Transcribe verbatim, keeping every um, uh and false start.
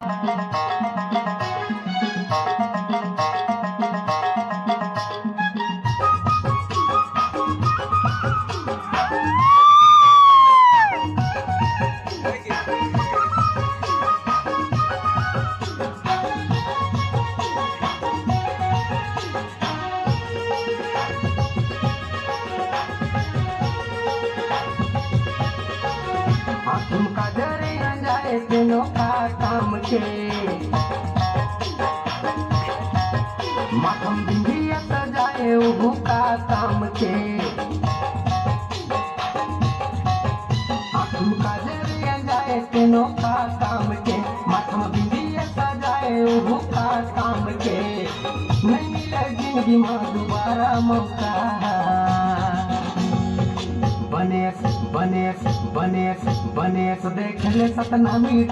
आँखी म काजर अंजाय तेनो का काम के, माथा म बिंदिया सजाय उहू का काम के। आँखी म काजर अंजाय तेनो का काम के, माथा म बिंदिया सजाय उहू का काम के। नइ मिले जिंदगी म दुबारा मौका। बनेस, बनेस, बनेस, बनेस देख ले सतनामी।